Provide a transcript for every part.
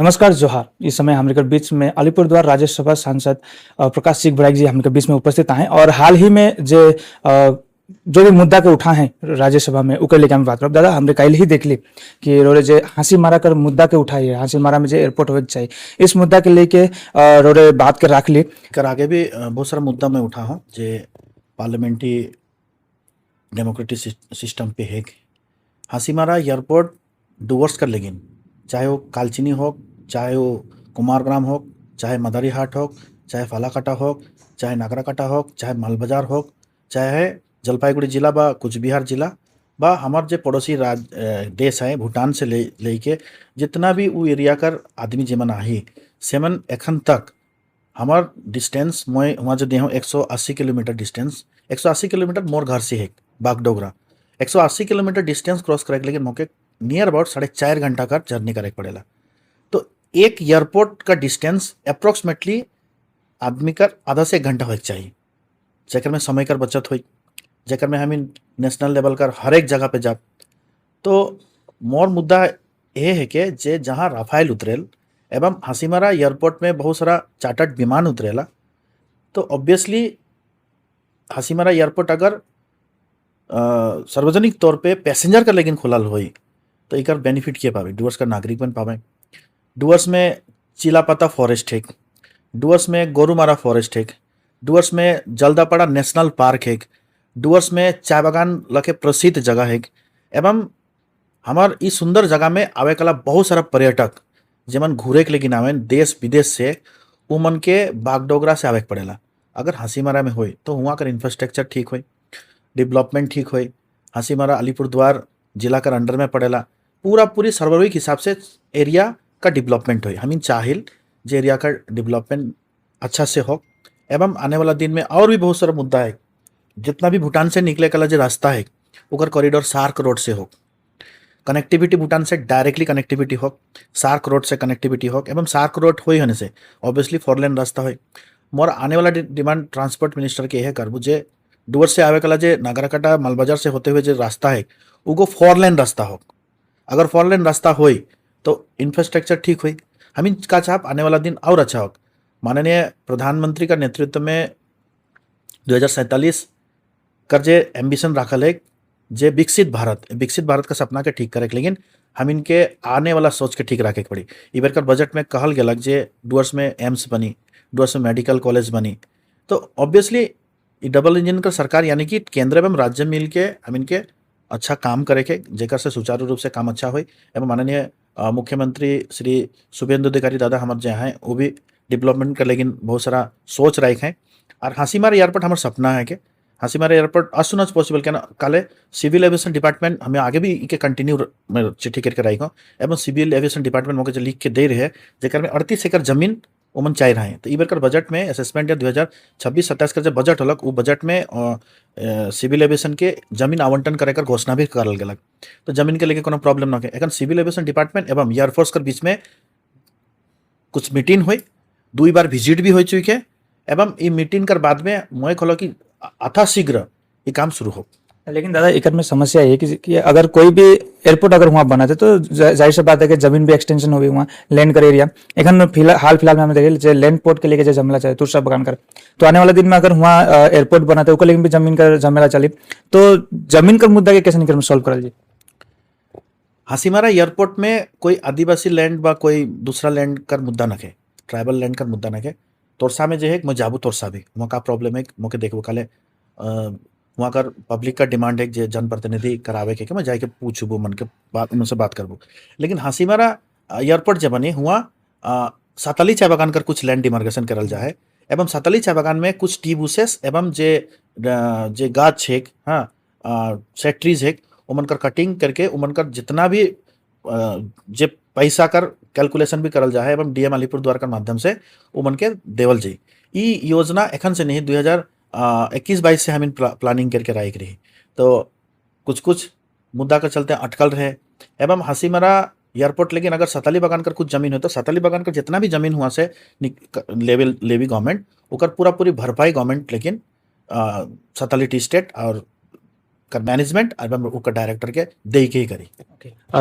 नमस्कार, जोहार। इस समय हमरे के बीच में अलीपुरद्वार राज्यसभा सांसद प्रकाश सिंह बड़ाइक जी हमके बीच में उपस्थित आए और हाल ही में जे जो भी मुद्दा के उठा है राज्यसभा में, ओकर लेके हम बात करब। दादा, हमने कल ही देख ली कि रोरे जे हासीमारा कर मुद्दा के उठाई है, हासीमारा में जे एयरपोर्ट होए के चाहिए, इस मुद्दा के लेके रोरे बात के राख ली। कर आगे भी बहुत सारा मुद्दा मैं उठा हूँ जे पार्लियामेंट्री डेमोक्रेटिक सिस्टम पे है। हासीमारा एयरपोर्ट डुवर्स कर लेकिन चाहे वो कालचिनी हो, चाहे वो कुमारग्राम हो, चाहे मदारीहाट हो, चाहे फालाकाटा हो, चाहे नागराकाटा हो, चाहे मालबाजार हो, चाहे जलपाईगुड़ी जिला बा कुचबिहार जिला बा हमार जे पड़ोसी राज देश है भूटान से ले लेके जितना भी वो एरिया कर आदमी जेमन आही, सेमन एखन तक हमार डिस्टेंस, मैं वहाँ जो हूँ 180 किलोमीटर डिस्टेंस, 180 किलोमीटर मोर घर से है बागडोगरा। 180 किलोमीटर डिस्टेंस क्रॉस करे के लेकिन मोके नियर अबाउट 4.5 घंटा का जर्नी करे के पड़ेला। तो एक एयरपोर्ट का डिस्टेंस अप्रोक्सीमेटली आदमी का आधा से 1 घंटा होए के चाहिए, जेकर में समय कर बचत होई, जेकर में हम नेशनल लेवल कर हर एक जगह पे जा। तो मोर मुद्दा ये है कि जे जहाँ राफेल उतरेल एवं हासीमारा एयरपोर्ट में बहुत सारा चार्टर्ड विमान उतरेला, तो ऑब्वियसली हासीमारा एयरपोर्ट अगर सार्वजनिक तौर पे पैसेंजर का लेकिन खुलल होई, तो एकर बेनिफिट के पावे? डुअर्स का नागरिक बन पावे। डुअर्स में चिलापाता फॉरेस्ट है, डुअर्स में गोरुमारा फॉरेस्ट है, डुअर्स में जलदापाड़ा नेशनल पार्क है, डुअर्स में चाय बागान लके प्रसिद्ध जगह है एवं हमार इस सुंदर जगह में आवे कला बहुत सारा पर्यटक जेमन घूरे के लेकिन आवेन देश विदेश से, उ मन के बागडोगरा से आवे के पड़ेला। अगर हासीमारा में होई तो वहाँ कर इंफ्रास्ट्रक्चर ठीक होई, डेवलपमेंट ठीक होई। हासीमारा अलीपुरद्वार जिला कर अंडर में पड़ेला, पूरा पूरी सर्वविक हिसाब से एरिया का डेवलपमेंट होई। हम चाहिल जे एरिया का डेवलपमेंट अच्छा से हो। एवं आने वाला दिन में और भी बहुत सारा मुद्दा है। जितना भी भूटान से निकले कला जो रास्ता है, ओकर कॉरिडोर सार्क रोड से हो, कनेक्टिविटी भूटान से डायरेक्टली कनेक्टिविटी हो, सार्क रोड से कनेक्टिविटी हो। एवं सार्क रोड हो होने से ऑब्वियसली फोर लेन रास्ता हो। मोर आने वाला डिमांड ट्रांसपोर्ट मिनिस्टर के यह करबू जे डुअर्स से आवे कला जे नागराकाटा मालबाजार से होते हुए जो रास्ता है, उगो फोर लेन रास्ता हो। अगर फोर लेन रास्ता होई तो इंफ्रास्ट्रक्चर ठीक हुई। हम का चाहब आने वाला दिन और अच्छा हो। माननीय प्रधानमंत्री का नेतृत्व में 2047 कर जे एम्बिशन राखल है जे विकसित भारत, विकसित भारत का सपना के ठीक करे के लेकिन हम इनके आने वाला सोच के ठीक रखे के पड़ी। ई बेर कर बजट में कहल गेलक जे डुअर्स में एम्स बनी, डुअर्स में मेडिकल कॉलेज बनी, तो ऑब्वियसली डबल इंजन का सरकार, यानी कि केंद्र एवं राज्य मिल के हम इनके अच्छा काम करे के, जेकर से सुचारू रूप से काम अच्छा होई। एवं माननीय मुख्यमंत्री श्री शुभेंदु अधिकारी दादा हमारे जो हैं, वो भी डेवलपमेंट का लेकिन बहुत सारा सोच रखे हैं। और हासीमारा एयरपोर्ट हमारा सपना है कि Hasimara airport as soon as possible क्या काले सिविल एविएशन डिपार्टमेंट हमें आगे भी इके कंटिन्यू में चिट्ठी करके रही एवं सिविल एविएशन डिपार्टमेंट मौके जो लिख के दे रहे हैं, जेकर में 38 एकड़ जमीन ओमन चाह रहे हैं। तो ई बेर कर बजट में असेसमेंट या 2026-27 का जब बजट होलक, वो बजट में सिविल एविएशन के जमीन आवंटन करे कर घोषणा भी करल गेलक। तो जमीन के लेके कोनो प्रॉब्लम न के। एखन सिविल एविएशन डिपार्टमेंट एवं एयरफोर्स के बीच में कुछ मीटिंग हुई, दुई बार विजिट भी हो चुके एवं ई मीटिंग कर बाद में मैं कहलो कि अथा शीघ्र ये काम शुरू हो। लेकिन दादा, एकर में समस्या ये है कि अगर कोई भी एयरपोर्ट अगर वहाँ बनाते तो जाहिर सी बात है कि जमीन भी एक्सटेंशन हुई, वहाँ लैंड कर एरिया। एखन फिलहाल, हाल फिलहाल में हमें देखे जे लैंड पोर्ट के लेके जे झमेला चाहे तुरसा बगान कर, तो आने वाले दिन में अगर वहाँ एयरपोर्ट बनाते, ओकर लेकिन भी जमीन का झमेला चली, तो जमीन का मुद्दा के कैसे निकल सॉल्व करल जी? हासीमारा एयरपोर्ट में कोई आदिवासी लैंड बा कोई दूसरा लैंड कर मुद्दा नखे, ट्राइबल लैंड कर मुद्दा नखे। तोरसा में जो है, मैं जाबू तोरसा भी, वहाँ का प्रॉब्लम है मोके देखबो। काले वहाँ कर पब्लिक का डिमांड है जे जनप्रतिनिधि करावे के, मैं जाके पूछबो, मन के बात उनसे बात करबो। लेकिन हासीमारा एयरपोर्ट जब बनी हुआ, साताली चाय बागान कर कुछ लैंड डिमार्केशन करल जाए एवं साताली चाय बागान में कुछ टी बुशेस एवं जे गाछ है, हाँ, सेट ट्रीज है, उमन कर कटिंग करके उमन कर जितना भी जे पैसा कर कैलकुलेशन भी करल जाए एवं डीएम अलीपुर द्वार के माध्यम से उमन के देवल जाई। ई योजना एखन से नहीं, 2021-22 से हम प्लानिंग करके राख रही, तो कुछ कुछ मुद्दा के चलते अटकल रहे। एवं हासीमारा एयरपोर्ट लेकिन अगर सताली बागान कर कुछ जमीन हो, तो सताली बागान कर जितना भी जमीन हुआ से लेवल लेवी गवर्नमेंट, ओकर पूरा पूरी भरपाई गवर्नमेंट लेकिन सताली टी स्टेट और कर मैनेजमेंट और ओकर डायरेक्टर के दे के ही करी।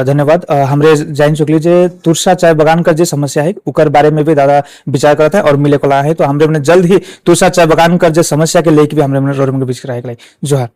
धन्यवाद। हमरे जान चुकली जे तुरसा चाय बगान का जे समस्या है उकर बारे में भी दादा विचार करत है और मिले को ला है, तो हमरे मने जल्द ही तुरसा चाय बगान का जे समस्या के लेके भी हमरे मने रोड में बीच कराए के जोहार।